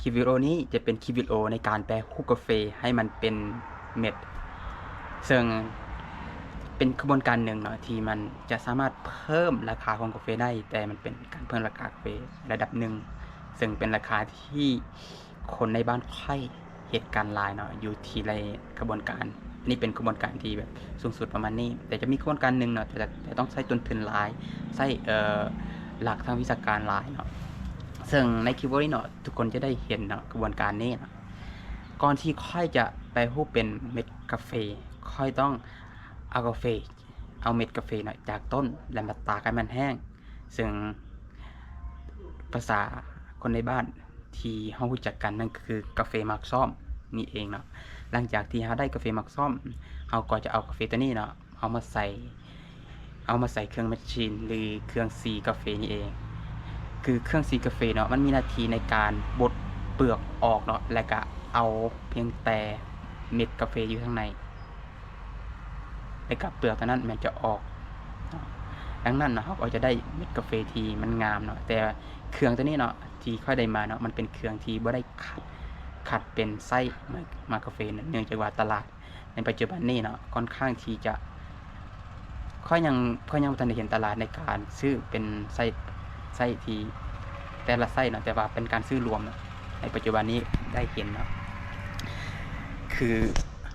ຄລິບວິດີໂອນີ້ຈະເປັນຄລິບວິດີໂອໃນການແປຮູບກາເຟໃຫ້ມັນເປັນເມັດ ເຊິ່ງເປັນຂະບວນການໜຶ່ງເນາະ ທີ່ມັນຈະສາມາດເພີ່ມລາຄາຂອງກາເຟໄດ້, ແຕ່ມັນເປັນການເພີ່ມລາຄາກາເຟລະດັບໜຶ່ງ ເຊິ່ງເປັນລາຄາທີ່ຄົນໃນບ້ານຂ້ອຍເຮັດກັນຫຼາຍເນາະ ຢູ່ທີ່ໃນຂະບວນການ. ອັນນີ້ເປັນຂະບວນການທີ່ແບບສູງສຸດປະມານນີ້, ແຕ່ຈະມີຂະບວນການໜຶ່ງເນາະ ແຕ່ຈະ ແຕ່ຕ້ອງໃຊ້ຕົ້ນທຶນຫຼາຍ ໃຊ້ ເອີ ຫຼັກທາງວິຊາການຫຼາຍເນາະ. ເຊິ່ງໃນຄລິບວິດີໂອນີ້ເນາະ ທຸກຄົນຈະໄດ້ເຫັນເນາະ ຂະບວນການນີ້ເນາະ. ກ່ອນທີ່ຂ້ອຍຈະແປຮູບເປັນເມັດກາເຟ, ຂ້ອຍຕ້ອງເອົາກາເຟ, ເອົາເມັດກາເຟເນາະ ຈາກຕົ້ນ ແລ້ວມາຕາກໃຫ້ມັນແຫ້ງ, ເຊິ່ງພາສາຄົນໃນບ້ານທີ່ເຮົາຮູ້ຈັກກັນ ນັ້ນກໍຄືກາເຟໝາກສ້ອມນີ້ເອງເນາະ. ຫຼັງຈາກທີ່ເຮົາໄດ້ກາເຟໝາກສ້ອມ, ເຮົາກໍຈະເອົາກາເຟຕົວນີ້ເນາະ ເອົາມາໃສ່ ເອົາມາໃສ່ເຄື່ອງແມຊຊີນ ຫຼື ເຄື່ອງສີກາເຟນີ້ເອງ. ຄືເຄື່ອງສີກາເຟເນາະ ມັນມີໜ້າທີ່ໃນການບົດເປືອກອອກເນາະ ແລ້ວກະເອົາພຽງແຕ່ເມັດກາເຟຢູ່ທາງໃນ ແລ້ວກະເປືອກຕົວນັ້ນແມ່ນຈະອອກ. ດັ່ງນັ້ນເນາະ ເຮົາກໍຈະໄດ້ເມັດກາເຟທີ່ມັນງາມເນາະ. ແຕ່ເຄື່ອງຕົວນີ້ເນາະ ທີ່ຂ້ອຍໄດ້ມາເນາະ ມັນເປັນເຄື່ອງທີ່ບໍ່ໄດ້ຄັດ ຄັດເປັນໄຊໝາກ ໝາກກາເຟເນາະ ເນື່ອງຈາກວ່າຕະຫຼາດ ໃນປັດຈຸບັນນີ້ເນາະ ຂ້ອນຂ້າງທີ່ຈະ ຂ້ອຍຍັງ ຂ້ອຍຍັງບໍ່ທັນໄດ້ເຫັນຕະຫຼາດໃນການຊື້ເປັນໄຊ ໄຊທີ່ແຕ່ລະໄຊເນາະ ແຕ່ວ່າເປັນການຊື້ລວມເນາະ ໃນປັດຈຸບັນນີ້ໄດ້ເຫັນເນາະ. ຄື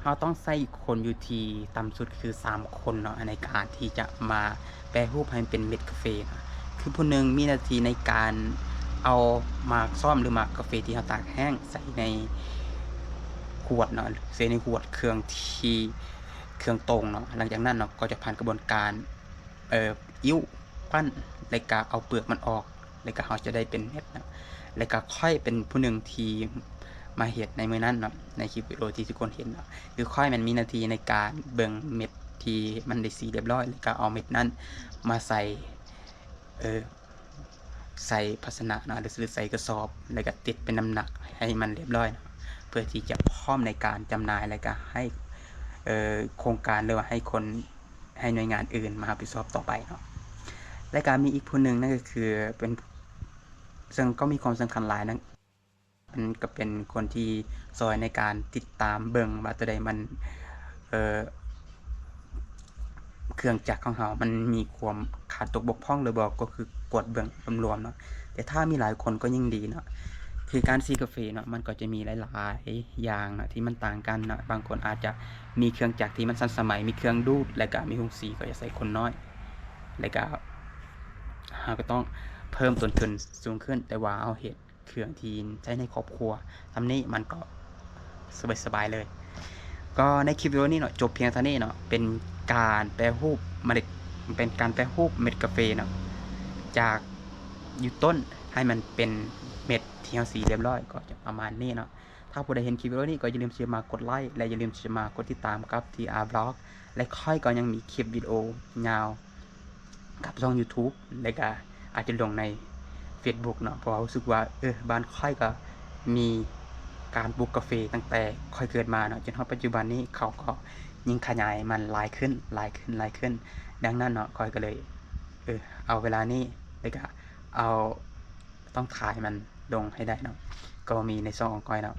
ເຮົາຕ້ອງໃຊ້ຄົນຢູ່ທີ່ຕ່ຳສຸດຄືສາມຄົນເນາະ ໃນການທີ່ຈະມາແປຮູບໃຫ້ມັນເປັນເມັດກາເຟເນາະ. ຄືຜູ້ໜຶ່ງມີໜ້າທີ່ໃນການເອົາໝາກສ້ອມ ຫຼື ໝາກກາເຟທີ່ເຮົາຕາກແຫ້ງໃສ່ໃນ ຂວດເນາະ ໃສ່ໃນຂວດເຄື່ອງທີ່ ເຄື່ອງຕົງເນາະ. ຫຼັງຈາກນັ້ນເນາະ ກໍຈະຜ່ານກະບວນການ ເອີ ອິ້ວ ປັ້ນ ແລ້ວກະເອົາເປືອກມັນອອກ ແລ້ວກະເຮົາຈະໄດ້ເປັນເມັດເນາະ. ແລ້ວກະຂ້ອຍເປັນຜູ້ໜຶ່ງທີ່ມາເຮັດໃນມື້ນັ້ນເນາະ ໃນຄລິບວິດີໂອທີ່ທຸກຄົນເຫັນເນາະ. ຄືຂ້ອຍແມ່ນມີໜ້າທີ່ໃນການເບິ່ງເມັດທີ່ມັນໄດ້ສີຮຽບຮ້ອຍ ແລ້ວກະເອົາເມັດນັ້ນມາໃສ່ ເອີ ໃສ່ພາຊະນະເນາະ ຫຼື ໃສ່ກະສອບ ແລ້ວກະຕິດເປັນນ້ຳໜັກໃຫ້ມັນຮຽບຮ້ອຍເນາະ ເພື່ອທີ່ຈະພ້ອມໃນການຈຳໜ່າຍ ແລ້ວກະໃຫ້ ເອີ ໂຄງການ ຫຼືວ່າໃຫ້ຄົນ ໃຫ້ໜ່ວຍງານອື່ນມາຮັບຜິດຊອບຕໍ່ໄປເນາະ. ແລ້ວກະມີອີກຜູ້ໜຶ່ງ ນັ້ນກໍຄືເປັນ ເຊິ່ງກໍມີຄວາມສຳຄັນຫຼາຍນະ ມັນກໍເປັນຄົນທີ່ຊ່ອຍໃນການຕິດຕາມເບິ່ງວ່າຕົວໃດມັນ ເອີ ເຄື່ອງຈັກຂອງເຮົາມັນມີຄວາມຂາດຕົກບົກຜ່ອງຫຼືບໍ່ ກໍຄືກວດເບິ່ງລວມໆເນາະ. ແຕ່ຖ້າມີຫຼາຍຄົນກໍຍິ່ງດີເນາະ. ຄືການສີກາເຟເນາະ ມັນກໍຈະມີຫຼາຍໆຢ່າງເນາະ ທີ່ມັນຕ່າງກັນເນາະ. ບາງຄົນອາດຈະມີເຄື່ອງຈັກທີ່ມັນທັນສະໄໝ ມີເຄື່ອງດູດ ແລ້ວກະມີໂຮງສີ ກໍຈະໃຊ້ຄົນນ້ອຍ ແລ້ວກະເຮົາກໍຕ້ອງເພີ່ມຕົ້ນທຶນສູງຂຶ້ນ ແຕ່ວ່າເຮົາເຮັດ ເຄື່ອງທີ່ໃຊ້ໃນຄອບຄົວສ່ຳນີ້ ມັນກໍສະບາຍໆເລີຍ. ກໍໃນຄລິບວິດີໂອນີ້ເນາະ ຈົບພຽງເທົ່ານີ້ເນາະ ເປັນການແປຮູບເມລັດ ເປັນການແປຮູບເມັດກາເຟເນາະ ຈາກຢູ່ຕົ້ນໃຫ້ມັນເປັນເມັດທີ່ເຮົາສີຮຽບຮ້ອຍ ກໍຈະປະມານນີ້ເນາະ. ຖ້າຜູ້ໃດເຫັນຄລິບວິດີໂອນີ້ ກໍຢ່າລືມທີ່ຈະມາກົດໄລ ແລະ ຢ່າລືມທີ່ຈະມາກົດຕິດຕາມກັບ ທີອາ ບລັອກ ແລະ ຂ້ອຍກໍຍັງມີຄລິບວິດີໂອຍາວ ກັບຊ່ອງ YouTube ແລ້ວກະອາດຈະລົງໃນ Facebook ເນາະ ເພາະວ່າຮູ້ສຶກວ່າ ເອີ ບ້ານຂ້ອຍກໍມີການປູກກາເຟຕັ້ງແຕ່ຂ້ອຍເກີດມາເນາະ ຈົນຮອດປັດຈຸບັນນີ້ ເຂົາກໍຍິ່ງຂະຫຍາຍມັນຫຼາຍຂຶ້ນ ຫຼາຍຂຶ້ນ ຫຼາຍຂຶ້ນ. ດັ່ງນັ້ນເນາະ ຂ້ອຍກໍເລີຍ ເອີ ເອົາເວລານີ້ ແລ້ວກະເອົາ ຕ້ອງຖ່າຍມັນລົງໃຫ້ໄດ້ເນາະ ກໍມີໃນຊ່ອງຂອງຂ້ອຍເນາະ.